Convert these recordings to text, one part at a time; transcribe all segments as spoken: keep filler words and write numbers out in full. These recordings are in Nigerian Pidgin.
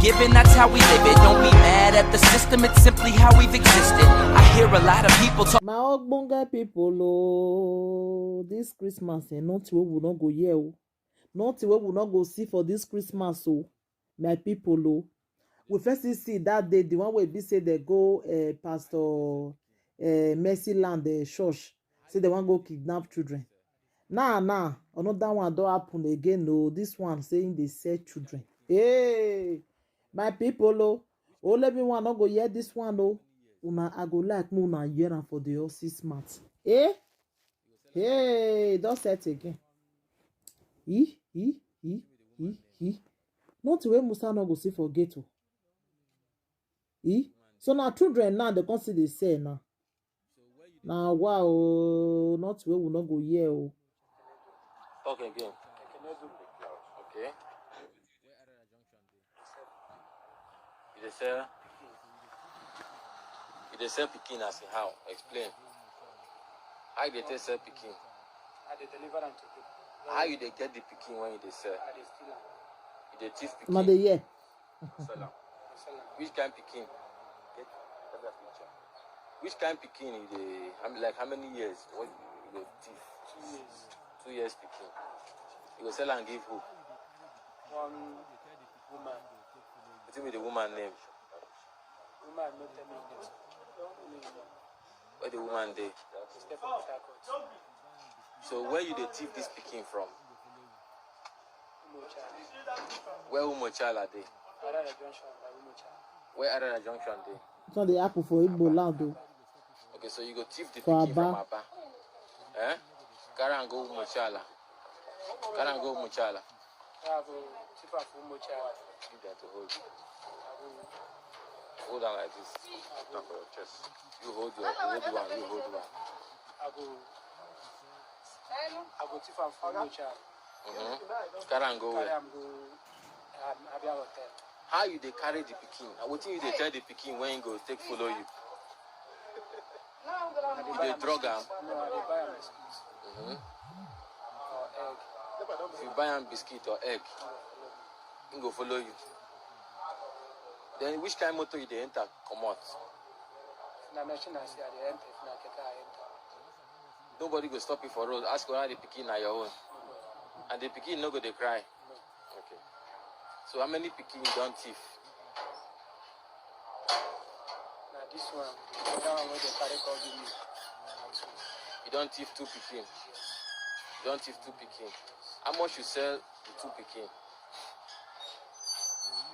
Given that's how we live it. Don't be mad at the system, it's simply how we've existed. I hear a lot of people talk. My ogbonge people, oh, this Christmas, eh, nothing wey we no go hear, oh. Nothing wey we no go see for this Christmas, oh. My people, oh. We first see that day, the one wey be say they go, eh, Pastor, eh, Mercy Land, eh, church, say they wan go kidnap children. Now, now, another one don happen again, oh. This one saying they sell children. Hey, my people, oh. Oh, let me one no go hear this one, oh. Una, I go like me una hear am for the all six months. Eh? Hey, don set again. Ee, ee, ee, ee, ee. Nothing wey Musa no go see for gate, oh. Ee? So na children now they come see dey sell now. Na wa, oh, nothing wey we no go hear, oh. Talk again. Okay. You dey sell. You dey sell pikin as in how? Explain. How you dey take sell pikin? I dey deliver am to people. How you dey get the pikin when you dey sell? I dey steal am. You dey thief Una pikin. dey hear? Sell am. I sell am. Which kind pikin? Get that picture. Which kind pikin you dey? How, like how many years? What you go thief? Two years. Two years pikin. You go sell am give who? One woman. Wetin be the woman name? Woman no tell me this. Where the woman dey? She stay for Port Harcourt. So where you dey thief this pikin from? Umocha. Where Umochala dey? Arara Junction by Umocha. Where Arara Junction dey? So they happen for Igbo land, oh. Okay, so you go thief the For pikin from Aba. Aba. Eh? Carry am go Umochala. Carry am go Umochala. I go thief am for Umocha. Leave them to hold. I go, Hold am like this. Put am for your chest. You hold your, you hold one, you hold one. I go, I go thief am for Umocha. Mm-hmm. Carry am go Carry where? am go um, Abia Hotel. How you dey carry the pikin? And wetin you dey tell the pikin when he go take follow you? I dey You buy dey am drug am? No, I dey buy am biscuits Mm-hmm. or egg. If you buy am biscuit or egg, he go follow you. Then which kind motor you dey enter comot? If na machine I see, I dey enter. If na keke, I enter. Nobody go stop you for road, ask whether the pikin na your own. And the pikin no go dey cry. Okay. So how many pikin you don thief? Na this one, that one wey dem carry come give me. You don thief two pikin. You don thief two pikin. How much you sell the two pikin?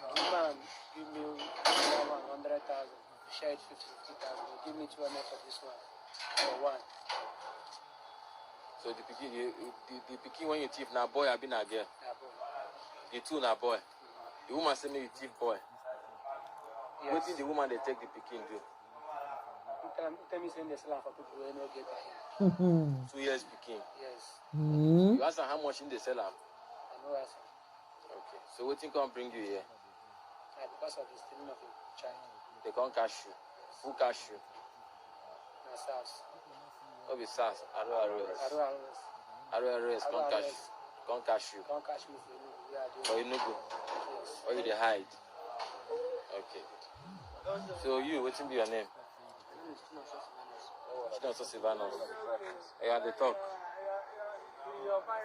The woman give me that one hundred thousand. Share it fifty, fifty thousand. He give me two hundred for this one. For one. So the pikin, the, the, the pikin when you thief na boy abi na girl? Na boy. The two na boy. The woman say make you thief boy. Yes. Wetin the woman dey take the pikin do? He tell, he tell me say they sell am for people wey no get ahead. Two years pikin. Yes. Mm. You ask am how much he dey sell am. I know as Okay. So wetin come bring you here? Na because of the stealing of a child. They come catch you. Who catch you? Na SARS. No be SARS. R O R O S. R O R O S. R O R O S come catch you. Come catch you. Come catch me for Enugu. Where I dey. For Enugu. Yes. Where you dey hide? Okay. So you, wetin be your name? Chinonso Silvanus. You are the talk.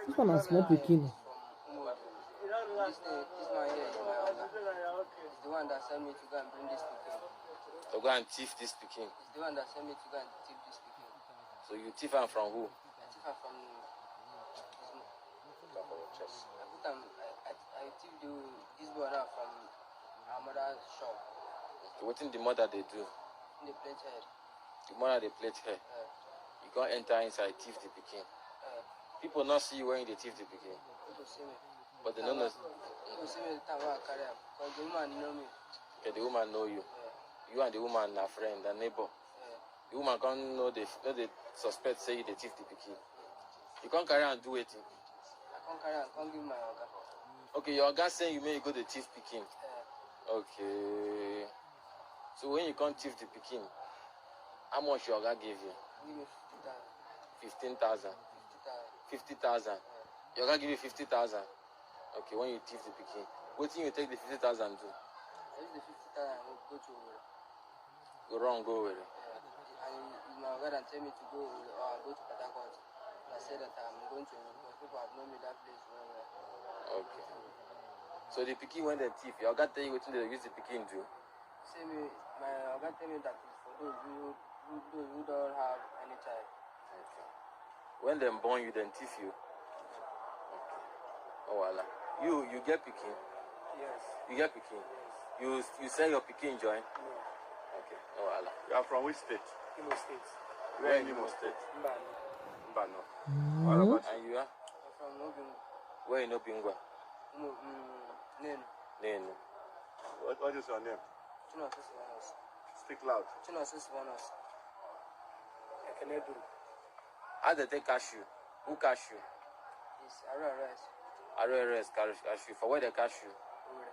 This one na small pikin. This, uh, this man here is my uncle. He's the one that sent me to go and bring this pikin. To go and thief this pikin. He's the one that sent me to go and thief this pikin. So you thief am from who? I thief am from his mo- Put am for your chest. I put am, I, I, I thief the, this boy now from our mother's shop. So wetin the mother dey do? In the plate head. The mother dey plait hair. Uh, You come enter inside thief the pikin. uh, People no see you when you dey thief the pikin. People see me. But they no know. People see me the time when I carry am. Because the woman know me. Okay, the woman know you. Uh, You and the woman na friend and neighbor. uh, The woman come know they no dey suspect say you dey thief the pikin. You come carry am do wetin? I come carry am, come give my oga. Okay, your oga send you make you go dey thief pikin. Uh, Okay. So when you come thief the pikin, how much your oga give you? Give me fifty thousand. Fifteen thousand. Fifty thousand. Fifty thousand. Your oga give you fifty thousand. Okay, when you thief the pikin, wetin you take the fifty thousand do? I use the fifty thousand and go to Owerri. Go run, go Owerri. Yeah. And my brother tell me to go Owerri or I go to Port Harcourt. I said that I'm going to Owerri because people have known me that place well, well. Okay. So the pikin when dem thief, your oga tell you wetin dem use the pikin do? Say me, my oga tell me that is for those who, who, those who don't have any child. Okay. When dem born you, dem thief you. Okay. Oh, wahala. You, you get pikin? Yes. You get pikin? Yes. You, you sell your pikin join? No. Okay. Oh, wahala. You are from which state? Imo State. Where in Imo State? Mbano. Mbano. What about you? And you are? I'm from Obingwa. Where in Obingwa? Mm, mm, Nenu. Nenu. What, what is your name? Chinonso Silvanus. Speak loud. Chinonso Silvanus. Ekene Duru. How dem take catch you? Who catch you? It's Aro Arrest. Aro Arrest catch, catch you. For where dem catch you? Owerri.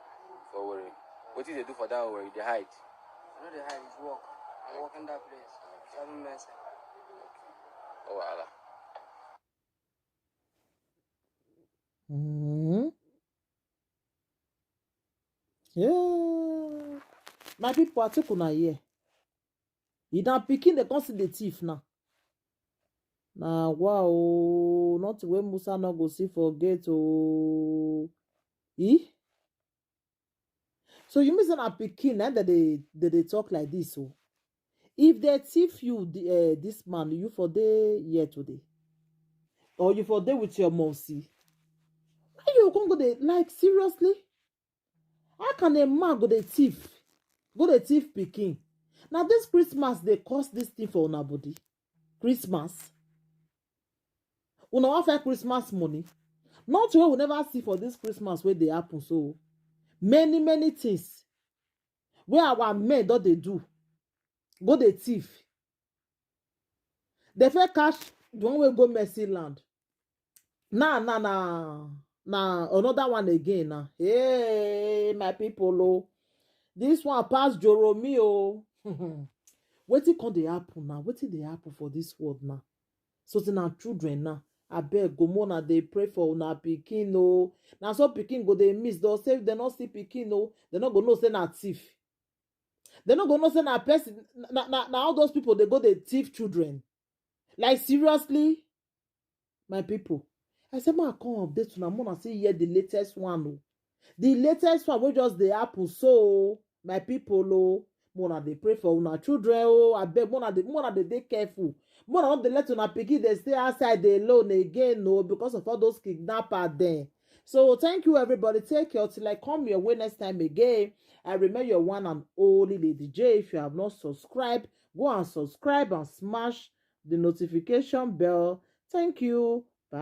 For Owerri. Wetin you dey do for that Owerri? You dey hide? I no dey hide, it's work. I'm working that place. Serving medicine. Oh, wahala. Mm. Yeah. My people, I took una here. You now picking the consider thief now. Now, wow, not when Musa no go see forget. Oh, eh? So you mean say na pikin na that they, that they talk like this? So if they thief you, the, uh, this man, you for dey here today, or you for dey with your mom? See, why you come go dey, like, seriously? How can a man go dey thief, go dey thief pikin? Now this Christmas they cost this thing for una body. Christmas. Una wan find Christmas money? Not wey we never see for this Christmas wey dey happen so. Many, many things wey our men don dey do. Go dey thief. They fit catch the one wey go Mercy Land. Now, now, now, now, another one again now. Hey, my people, oh. This one pass Joromi, oh. Wetin come dey happen now? Wetin dey happen for this world now? So say na children now. Abeg, go more na dey pray for una pikin, oh. Na so pikin go dey miss. They'll say if they not see pikin, oh, they not go know say na thief. They not go know say na person, na, na, na all those people they go dey thief children. Like, seriously, my people. I say, ma come update una, more na see here the latest one, oh. The latest one wey just dey happen so, my people, oh. More na dey pray for una children, oh. Abeg, more na dey, more na dey dey careful. More na no dey let una pikin dey stay outside alone again, oh, because of all those kidnappers dem. So thank you, everybody. Take care till I come your way next time again. I remain your one and only Lady J. If you have not subscribed, go and subscribe and smash the notification bell. Thank you. Bye.